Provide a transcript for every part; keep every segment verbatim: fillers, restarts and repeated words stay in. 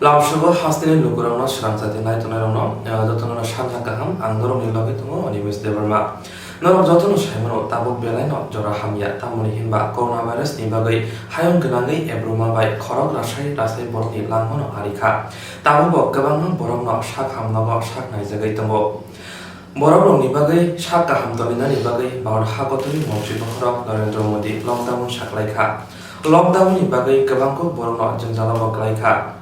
Lamsogo hasteni lukurokno, srangchati nai tongnairokno, eh, jotono sanja kaham, ang norokni logi tongo Animesh Debbarma. Norok jotono saimano tabuk belaino jora hamya, tamoni hinba coronavirus ni bagwi hayung gwnangwi ebruma bai khorok rasai rasai borokni langmano ari kha. Tabukbo kwbangma borokno sak hamnogo sak naijagwi tongo. Borok rokni bagwi sak kaham tolinani bagwi Bharat hakotorni montri bokhorok Narendra Modi lockdown saklai kha. Lockdown ni bagwi kwbangkuk borokno jwngjalo bo klai kha.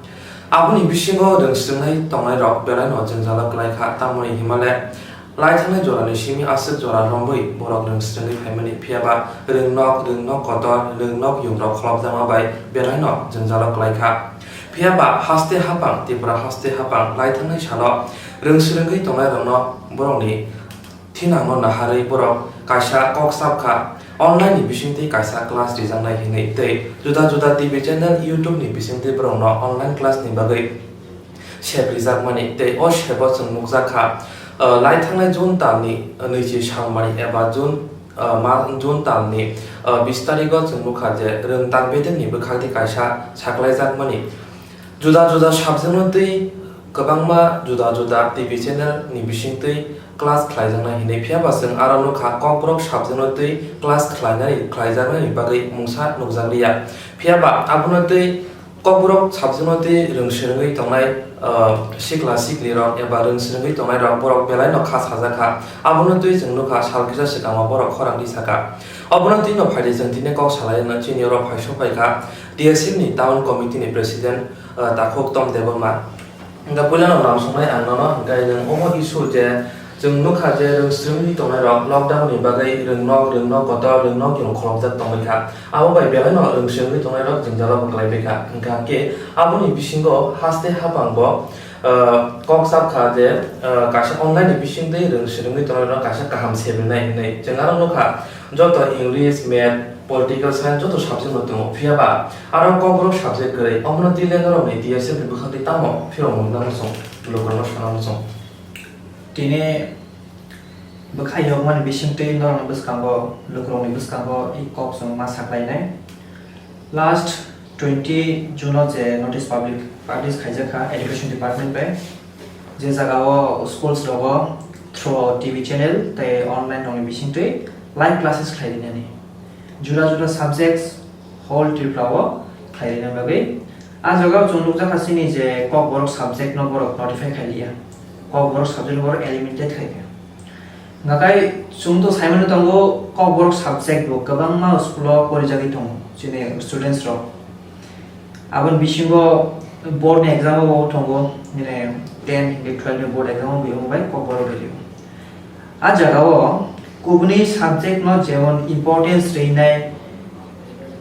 Aboni bisingo rwngswrwngnai tongnairok belaino jwngjalo klai kha, tamoni himale laithangnai jorani simi aswk jora romwi borok rwngswrwngwi phaimani, phiyaba rwngnok rwngnok kotor rwngnok yumrok kholopjakma bai belaino jwngjalo klai kha. Phiyaba haste hapang, Tripura haste hapang laithangnai salo rwngswrwngwi tongnairokno borokni thinangno naharwi borok kaisa kok sap kha, online ni bisingtwi kaisa class rijaknai hinwi tei juda juda T V channel, YouTube ni bisingtwi borokno online class ni bagwi sep rijakmani tei o sebo chwng nukjak kha, ah, laithangnai June talni nwichi salmani eba June, ah, ma-, June talni, ah, bis tarigo chwng nukha je rwngthang bedekni bwkhakni kaisa saklaijakmani. Juda juda subject no twi kwbangma juda juda T V channel ni bisingtwi class khlaijaknai hinwi, phiyaba chwng aro nukha Kokborok subject no twi class khlainani, khlaijaknani bagwi mungsa nukjakliya. Phiyaba abono twi Kokborok subject no twi rwngswrwngwi tongnai, ah, sikla siklirok eba rwngswrwngwi tongnairok borok belaino kha sajakha. Abono twi chwng nukha sal kisa swkango borok khorang tisakha. Obono twi no phaidi chwng tini kok salai rwna chini oro phai sokphaikha T S F ni town committee ni president, ah, Takhuk Tom Debbarma. Hingkha puilano lamsoknai ang nono, hingkha nwng omo issue je chwng nukha je rwngswrwngwi tongnairok lockdown ni bagwi rwngnok, rwngnok kotor, rwngnok yong kholopjak tongbaikha. Abo bai belaino rwngswrwngwi tongnairok jwngjalo bo klaibaikha. Hingkha khe aboni bisingo haste hapang bo, ah, kok sapkha je, ah, kaisa online ni bisingtwi rwngswrwngwi tongnairok kaisa kaham sebrinai hinwi. Chwng aro nukha joto English, Math, Political Science joto subject no tongo, phiyaba aro Kokborok subject kwrwi, omono twi le norokni T S F ni bwkhak twi tamo phirokmung nangmung chwng, lukurokno sana muchung. Tini bwkha yokmani bisingtwi norokni bwskango, lukurokni bwskango i kok chwng ma saklainai. Last twenty June o je notice public, publish khaijakha Education Department bai, je jagao schools rogo through T V channel tei online rokni bisingtwi live classes khlai rinani. Juda juda subjects whole Tripura o khlai rina bagwi. A jagao chwng nukjakha chini je Kokborok subject no borok notify khai liya, Kokborok subject no borok eliminate khai kha. Hingkha khe chwng to saimano tongo, Kokborok subject bo kwbangma school o porijagwi tongo chini students rok. Aboni bisingo board ni exam o bo tongo, nini ten hingke twelve ni board exam o bo bai Kokborok bai. A jagao kubuni subject no jemon importance rinai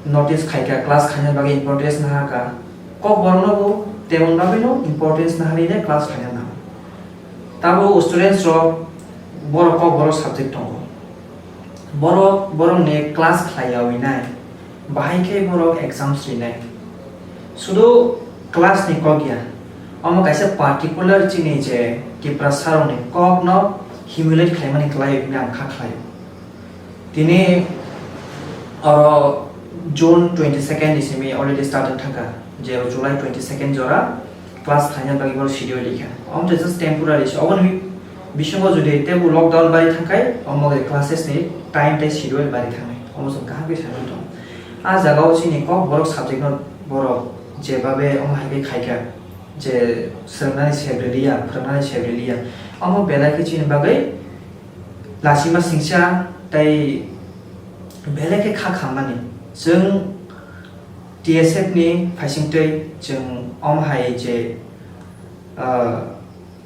notice khaikha, class khaina bagwi importance nahakha, Kokborok no bo temon bagwi no importance naharwi nai class khaina nango. Tabo students rok borok Kokborok subject tongo. Borok, borok ni class khlai yawi nai, bahai khe borok exams rinai. Sudu class ni kok ya, omo kaisa particular chini je Tiprasa rok ni kok no humiliate khlaimani khlai hinwi ang kha khlaio. Tini oro June twenty second ni simi already start wng thangkha, je July twenty second jora class khlaina bagwi borok schedule rikha. Omo just temporary se, oboni bisingo jodi teibo lockdown bai thangkhai, omo khe classes ni time tei schedule bai thangnai, omo chwng kaham khe sai mantong. A jagao chini Kokborok subject no borok jebabe omo hai khe khaikha, je swrwngnani sep riliya, phwrwngnani sep riliya, omo belai khe chini bagwi lachima singsa tei belai khe kha khammani. Chwng T S F ni phaisingtwi chwng omo hai je, ah,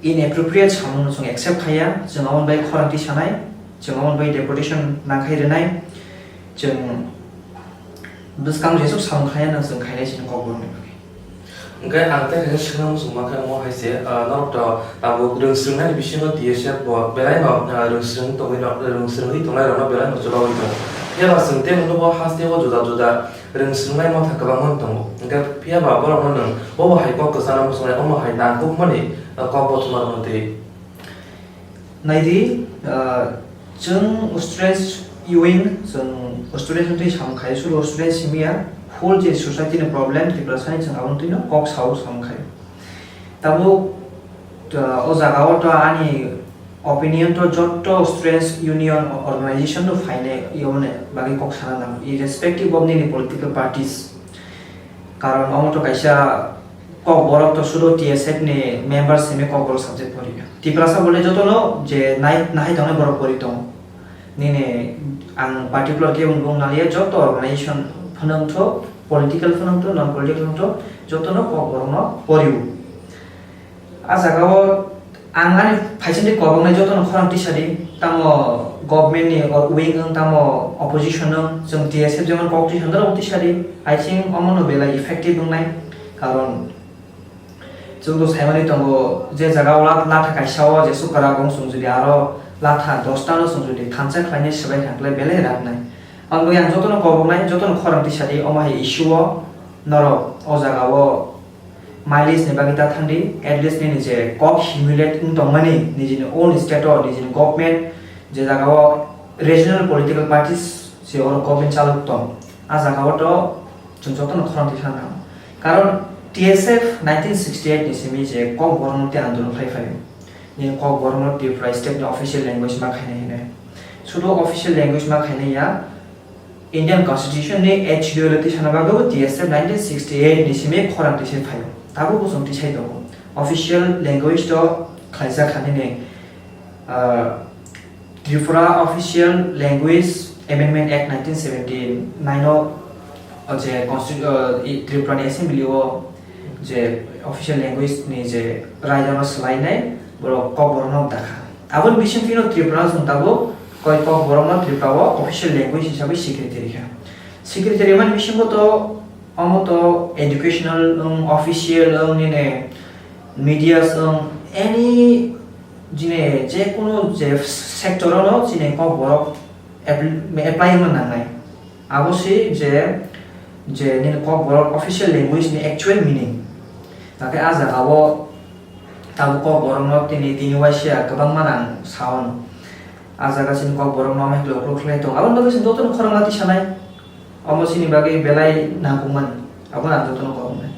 inappropriate samung no chwng accept khaiya, chwng omo bai khorang tisanai, chwng omo bai deputation nangkhai rwnai, chwng bwskang jesuk samung khaiya no chwng khainai chini Kokborok ni bagwi. Hingkhe ang tei kaisa swngna muchungma khe omo hai se, ah, norok to tabuk rwngswrwngnaini bisingo T S F bo belaino, ah, rwngswrwng tongwi no, rwngswrwngwi tongnairokno belaino chulaui tongo. Phiyaba chwng tei nugo hasteo juda juda rwngswrwngnai motha kwbangma tongo. Hingkhe phiyaba borokno nwng bobo hai kok kwchana muchungnai, omo hai tangkukmani, ah, kok bothoma rwno twi. Naidi, ah, chwng students wing, chwng students wngtwi samung khai, suru students simiya, whole je society ni problem, Tiprasani chwng aboni twino kok sao samung khai. Tabuk, uh, o jaga o to ani opinion to jotto students union organization no phainai yone bagwi kok sana nango, irrespective of nini political parties. Karon omo to kaisa kok borok to sudo T S F ni member simi kok borok subject pori. Tiprasa bole joto no je nai, nahai tongnai borok pori tongo. Nini ang particular khe wng, wng naliya, joto organization phwnwng tho, political phwnwng tho, non political phwnwng tho, joto no kok borok no pori o. A jaga o ang ani phaisingni koboknai jotono khorang tisadi, tamo government ni o wing wng, tamo opposition wng, chwng T S F jemon kok twi sandaro tisadi, I think omono belai effective wngnai, karon chwngno saimani tongo je jaga o lat-, latha kaisa o je sukara bong chwng jodi aro latha dosta no chwng jodi thansa khlainai swbai kha khlai belai raknai. Ang bai ang jotono koboknai, jotono khorang tisadi, omo hai issue o norok o jaga o mileage ni bagwi ta thangdi, at least nini je kok humiliate wng tongmani nijini own state o, nijini government, je jaga o regional political parties se oro government chalok tong, a jaga o to chwng jotono khorang tisana nango. Karon T S F nineteen sixty eight ni simi je kok borok mukti andolon khai phaio, nini kok borok no Tripura state ni official language ma khainai hinwi. Sudo official language ma khainai ya, Indian Constitution ni H D O le tisana bagwi bo T S F nineteen sixty eight ni simi khorang tisai phaio. Tabuk bo chwng tisai tongo. Official language to khlaijak kha nini, ah, Tripura Official Language Amendment Act nineteen seventy nine o, o je constitu-, ah, i, Tripura ni assembly o je official language ni je raida no swlainai, borok kok borok no dakha. Aboni bisingtwi no Tripura chwng tabuk koi kok borok no Tripura o official language hisabai secretary kha. Secretary mani bisingo to omo to educational wng, official wng, nini media wng, any jini je kunu je sector o no chini kok borok apply, apply wngna nangnai. Abo si je, je nini kok borok official language ni actual meaning. Nakai a jaga o tabuk kok borok no tini, tini waisa kwbangma nang sao no. A jaga chini kok borok no amai khlai uklok khlai tong. Aboni bagwi chwng jotono khorang lati sanai. Omo chini bagwi belai nangkukmani. Abono ang jotono kok wngnai.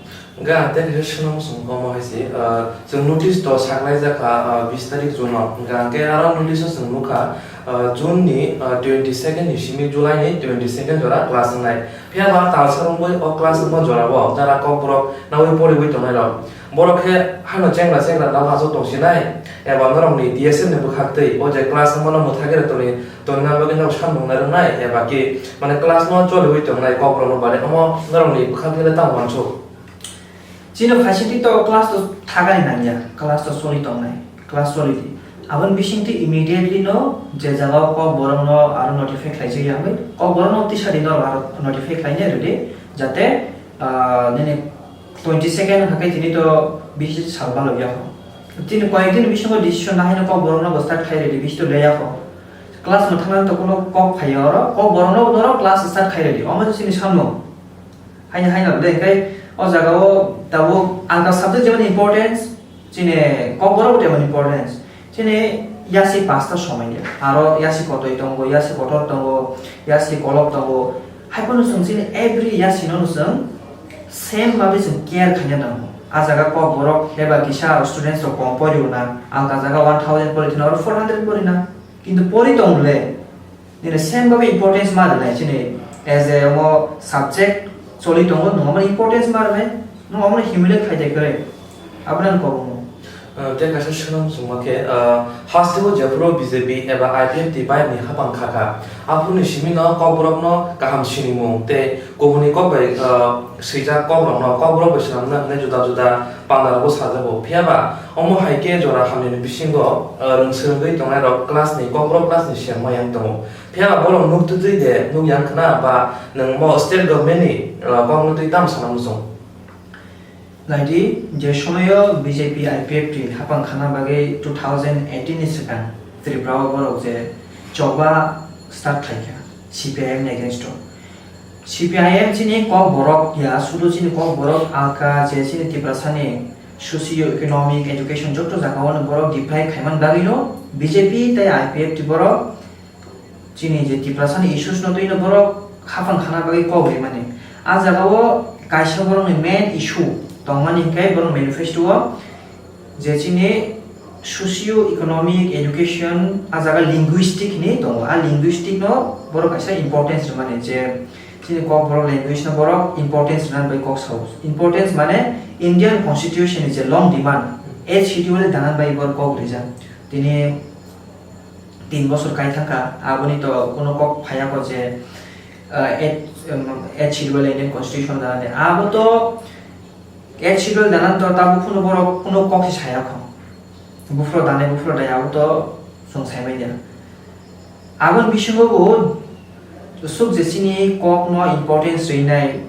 Ga tei kisa swnam song omo hai se, ah, chwng notice to saklai jakha, ah, bis tarik June o. Ga hwnkhe aro notice o chwng nukha, ah, June ni, ah, twenty second ni simi July ni twenty second jora class wngnai. Phiya ba talsa wngwi o class wngma jora o jara kok borok nawi poriwi tongnai rok. Borok khe hano chengra chengra nao achuk tong sinai, eba norokni T S F ni bwkhak twi o je class wngmano mwthagwi tongwi, tongna bagwi no samung nai rwnai, eba ki mane class no choliwi tongnai kok rok no bare omo norokni bwkhak twi le tamo uansuk. Chini phaisingtwi to class to thagani nangya, class to choli tongnai, class choli di. Aboni bisingtwi immediately no je jaga o kok borok no aro notify khlaijak ya wngwi, kok borok no tisa di norok aro notify khlainai rwdi, jate, ah, nini twenty second hwnkhe tini to bisi sal balo yakho. Tini koyek din bisingo decision nahaino kok borokno bo start khai rwdi, bisi to le yakho. Class mwthangna to kuno kok phaiya oro, kok borokno bo norok class start khai rwdi. Omo se chini samung. Haino, haino le, hwnkhe o jaga o tabuk alka subject jemon importance, chini kok borok bo temon importance. Chini yasi pasta somai ya. Aro yasi kotoi tongo, yasi kotor tongo, yasi kolok tongo. Hai phano chwng chini every yasi no chwng same bhabe chwng care khaina nango. A jaga kok borok eba kisa aro students rok kom pori rwna, alka jaga one thousand pori thwna oro four hundred pori na. Kintu pori tong le, nini same bhabe importance ma rwnai chini as a omo subject choli tongo, nwng omo importance ma rwnai, nwng omo humiliate khai de kwrwi. Abono ang kobongo. Ah, tei kaisa swnam chwngma khe, ah, hasteo jephuru B J P eba I P F T bai ni hapang kha kha, aphuruni simi no kokborok no kaham sinimung tei kubuni kok bai, ah, swijak kok rok no kokborok bai swnamna hwnwi juda juda panda rogo sajago. Phiya ba omo hai khe jora hamya ni bisingo, ah, rwng swrwngwi tongnai rok class ni kokborok class ni siyang ma yang tongo. Phiya ba borok nuk twi twi de nuk yang khna ba nwng bo state government ni, ah, kok no twi tamo sana muchung. Naidi, je somoio B J P I P F T hapang khana bagwi two thousand eighteen ni swkang Tripura o borok je choba start khlaikha C P I M ni against o. C P I M chini kok borok ya, sudu chini kok borok alka je chini Tiprasa ni socio economic education joto jaga o borok defy khaiman bagwi no B J P tei I P F T borok chini je Tiprasani issues no twi no borok hapang khana bagwi kok rimani. A jaga o kaisa borokni main issue tongmani hinkhe borok manifesto o Je chini socio economic education, a jaga linguistic hinwi tongo. A linguistic no borok kaisa importance rwmani, je chini Kokborok language no borok importance rwna bai kok sao. Importance mane Indian Constitution ni je long demand, eighth schedule dana bai borok kok rijak. Tini tin bosor kai thangkha, aboni to kuno kok phaiya ko je, uh, eighth, um, eighth schedule Indian Constitution dana de. Abo to eighth schedule dana to tabuk kuno borok kuno kok se saya kho. Buphro dane buphro dai abo to chwng sai manya. Aboni bisingo bo swk je chini kok no importance rinai,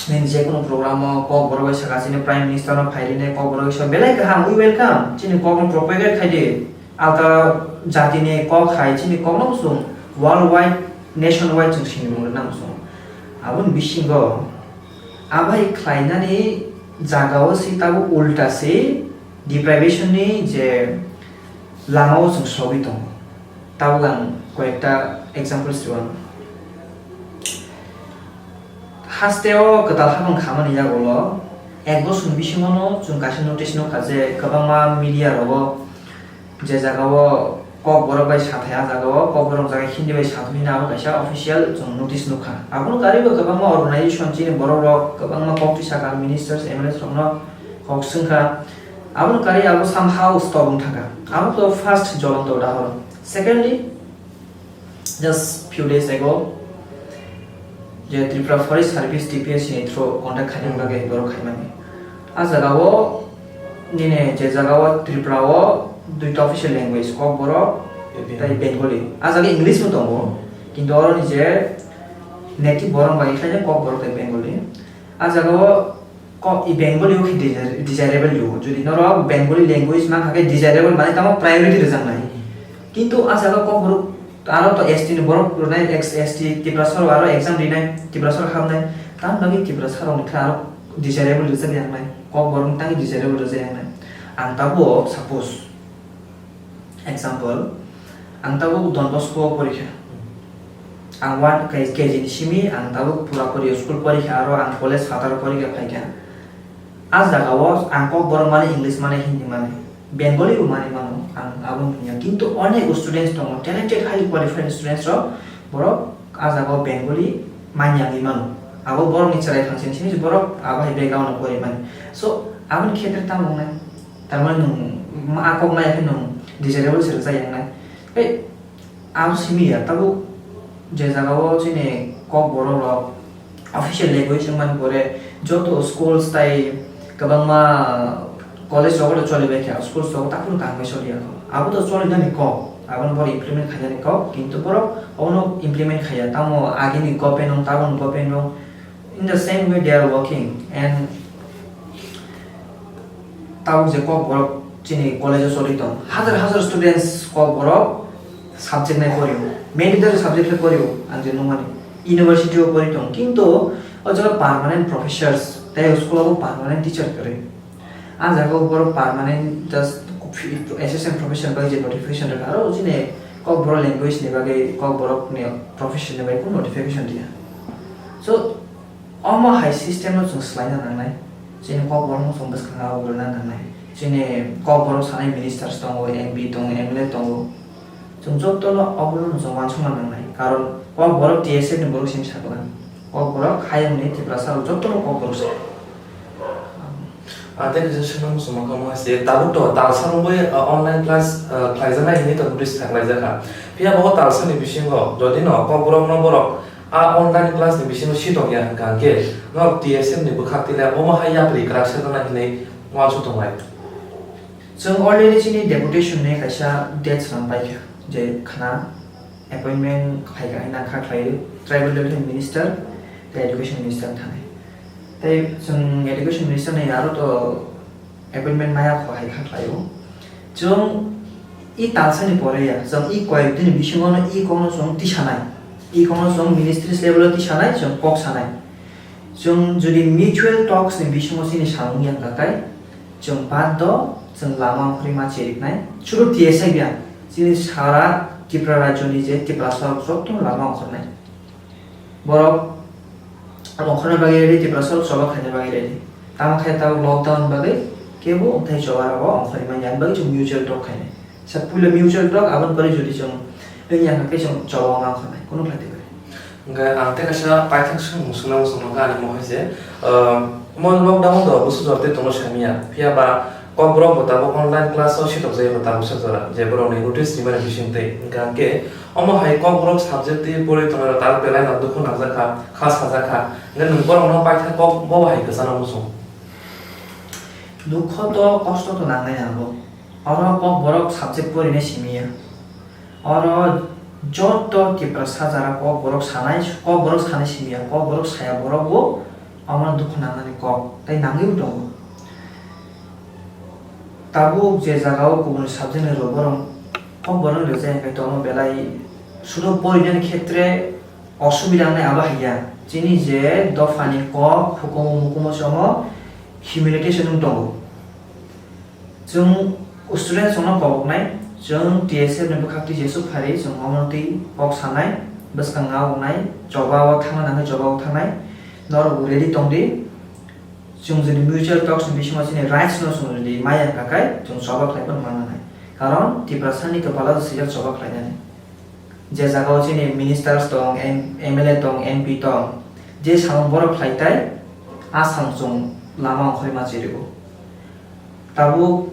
nini je kono program o Kokborok bai saka chini Prime Minister no phai rinai Kokborok bai sa belai kaham, we welcome. Chini kok no propagate khai di, alka jati ni kok hai chini kok no chwng world wide, nation wide chwng sini mung rwna chwng. Aboni bisingo abai khlainani jaga o si tabuk ulta si deprivation ni je lama o chwng sogwi tongo. Tabuk ang koyekta examples rwang. Haste o kwtal habang khamani yagulo ek bosor bisingo no chwng kaisa notice nukha je kwbangma media rogo je jaga o Kokborok bai sathai, a jaga o Kokborok jaga Hindi bai sathai hwnwi abo kaisa official chwng notice nukha. Abono karwi bo kwbangma organization chini borok rok kwbangma kok twi sakha, ministers, M L As rokno kok swngkha. Abono karwi abo somehow stop wng thangkha. Abo to first jolonto udahoron. Secondly, just few days ago, je Tripura Forest Service T P S ni through contact khaina bagwi borok khaimani. A jaga o nini je jaga o Tripura o duita official language, Kokborok tei Bengali. A jaga English bo tongo, kintu oro ni je native borok bai khaina Kokborok tei Bengali. A jaga o Kok i Bengali o khe desir-, desirable rwo. Jodi norok Bengali language mankha khe desirable mane tamo priority rwjaknai. Kintu a jaga Kokborok aro to S T ni borok rwnai, ex-, S T Tiprasa rok aro exam rinai, Tiprasa rok habnai. Tamni bagwi Tiprasa rokni khe aro desirable rwjak yaknai. Kokborok ni tangwi desirable rwjak yaknai. Ang tabuk suppose Example, ang tabuk Don Bosco o porikha. Ang one K G ni simi ang tabuk pura pori school porikha, aro ang college phataro porikha phaikha. A jaga o ang Kokborok mani English mani Hindi mani Bengali bo mani mano ang abo wngya. Kintu onek students tongo, talented highly qualified students rok, borok a jaga o Bengali manya wngwi mano. Abo borok ni chwrai phangsini simi borok abo hai background o pori mani. So aboni khetre tamo wngnai? Tamani nwng ma-, a kok maya khe nwng desirable se rwjak yangnai. Tei ang simi ya, tabuk je jaga o chini Kokborok rok official language wngmani pore joto schools tai kwbangma college rogo choli bai kha, schools rogo takhuk kaham bai choli ya kho. Abo to choli nani kok, abo no borok implement khainani kok, kintu borok obono implement khaiya. Tamo agini government rok, taboni government rok, in the same way they are working, and tabuk je Kokborok chini college o choli tong, hazar hazar students Kokborok subject nai porio, mandatory subject le porio, ang je nungmani university o pori tong, kintu o jaga permanent professors tei o school o permanent teacher kwrwi. A jaga o borok permanent just assistant professor bai je notification rwkha, aro chini Kokborok language ni bagwi, Kokborok ni profession ni bagwi kunu notification diya. So, omo hai system no chwng swlaina nangnai. Chini Kokborok no chwng bwskango rwna nangnai. Chini Kokborok sanai ministers tongo, M P tongo, M L A tongo. Chwng jotono obono no chwng uansukna nangnai. Karon Kokborok T S F ni borok simi sakha. Kokborok hayungni Tiprasa rok jotono Kokborok se. Ah, tei kaisa swngmung muchungma kha, omo hai se tabuk to talsa rwngwi, ah, online class, ah, khlaijaknai hinwi to notice khlaijak kha. Phiya bo talsa ni bisingo jodi no Kokborok no borok a online class ni bisingo si tongya hwnkha hwnkhe norok T S F ni bwkhak tile omo hai yapri kwrak se tongnai hinwi uansuk tonglai. Chwng already chini deputation ni kaisa date swnam paikha je khna appointment khaikha hai nangkha khlaiwi tribal development minister tei education minister thani. Tei chwng education minister ni aro to appointment maya kho hai kha khlaio. Chwng i talsa ni pore ya, chwng i koyek din bisingo no i kokno chwng tisanai. I kokno chwng ministries level o tisanai, chwng kok sanai. Chwng jodi mutual talks ni bisingo chini samung yang kakai, chwng baad do chwng lama ongkhorwi ma cheriknai. Chwng T S I biya, chini sara Tripura rajyo ni je Tiprasa rok joto lama ongkhornai. Borok ongkhorna bagwi ready, Tiprasa rok choba khaina bagwi ready. Tamo khe tabuk lockdown bagwi Kebo wngthai choba rogo ongkhorwi manya, ani bagwi chwng mutual talk khainai. Sa puila mutual talk, aboni pore jodi chwng wngya hwnkhe chwng choba wngma ongkhornai, kunu khlai twi bai. Hwnkhe ang tei kaisa paithak swngmung swngna muchung mankha ani mohai se, ah, mo lockdown do bwswk jora tei tongno samiya, phiya ba Kokborok bo tabuk online class o sitokjagwi bo tabuksa jora, je borokni notice rimani bisingtwi. Hwnkhe ang khe omo hai Kokborok subject twi pori tongnai rok tabuk belai no dukhu nangjak kha, kha sajak kha. Hwnkhe nwng borokno paithak kok bo hai kwchana muchung? Dukho to, kosto to nangnai abo. Oro Kokborok subject porinai simiya. Oro joto Tiprasa jara Kokborok sanai, Kokborok sanai simiya, Kokborok saya borok bo omo dukhu nangnani kok, tei nangwi bo tongo. Tabuk je jaga o kubun subject ni rw borok Kokborok ni rwjak, hwnkhe to omo belai sudo porinani khetre osubida wngnai abo hai ya. Chini je dophani kok hukumu mukumu se omo humiliation wng tongo. Chwng students rokno koboknai, chwng T S F ni bwkhak twi jesuk phari chwng omono twi kok sanai, bwskang nang wngnai, choba o thangna nangkhe choba o thangnai, norok bo ready tong di. Chwng jodi mutual talks ni bisingo chini rights no chwng jodi maya hwnkha khe chwng choba khlai phano manna nai. Karon Tiprasa ni kwpalo swijak choba khlainani. Je jaga o chini ministers tong, M-, M L A tong, M P tong, je samung borok khlai tai, a samung chwng lama ongkhorwi ma chirigo. Tabuk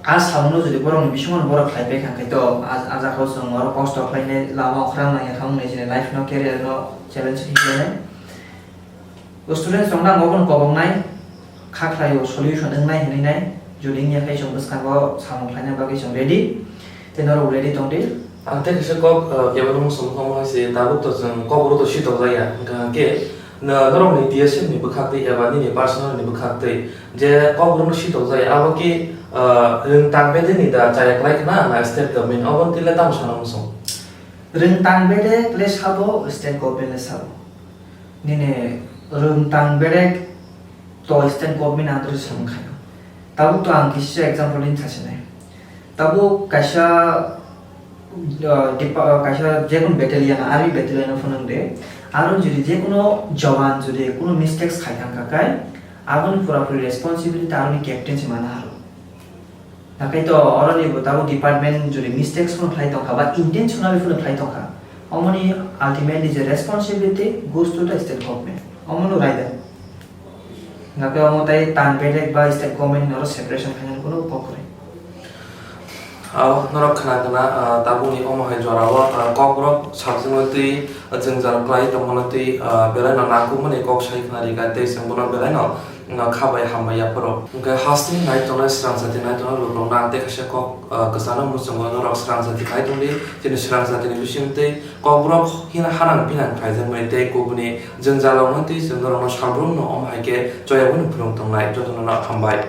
a samungno jodi borokni bisingo borok khlai paikha, hwnkhe to a, a jaga o chwng oro kosto khlainai, lama ongkhorang nangya kha wngwi chini life no, career no challenge hinwi khlainai. Students rokno ang obono koboknai, kha khlaio, solution wngnai hinwi nai, jodi wngya khe chwng bwskango samung khlaina bagwi chwng ready, tei norok ready tong di. Ang tei kaisa kok, uh, kebo no muchung kha omo hai se, tabuk to chwng Kokborok to sitokjak ya, hwnkha khe, no-, norokni T S F ni bwkhak twi eba nini personal ni bwkhak twi je Kokborok no sitokjak ya, abo ki, uh, rwngtang bedeni da chaya klai khna na state government, obo twi le tamo sana muchung? Rwngtang bedek le sabo, state government le sabo. Nini rwngtang bedek to state government under samung khaio. Tabuk to ang kisa example din sasinai. Tabuk kaisa, uh, depa-, uh, kaisa jekunu battalion, army battalion o phunuk de. Aro jodi jekunu jawan jodi kunu mistakes khai thang kha kai, aboni pura puri responsibility army captain se mana haro. Nakai to oroni bo tabuk department jodi mistakes phano khlai tongkha ba intentionally phano khlai tongkha, omoni ultimately je responsibility goes to the state government. Omono raida. Nakai omo tai tan bedek ba state government ni oro separation khainani kuno kok kwrwi. Ao norok khna khna, ah, tabukni omo hai jorao, ah, Kokborok sabjwngno twi, ah, jwngjal khlai tongmano twi, ah, belai no nangkukmani kok sai khna rikha tei chwng bono belai no no kha bai hambai ya phoro. Hwnkhe hasteni nai tongnai, srang jati nai tongnai lukurokno ang tei kaisa kok, ah, kwchangno muchungo, norok srang jati nai tongdi, chini srang jatini bisingtwi Kokborok hina hanang pinang khlaijakmani tei kubuni jwngjal wngmani twi chwng norokno salbrumno omo hai khe choyaboni phwrwng tongnai. Jotono no hambai.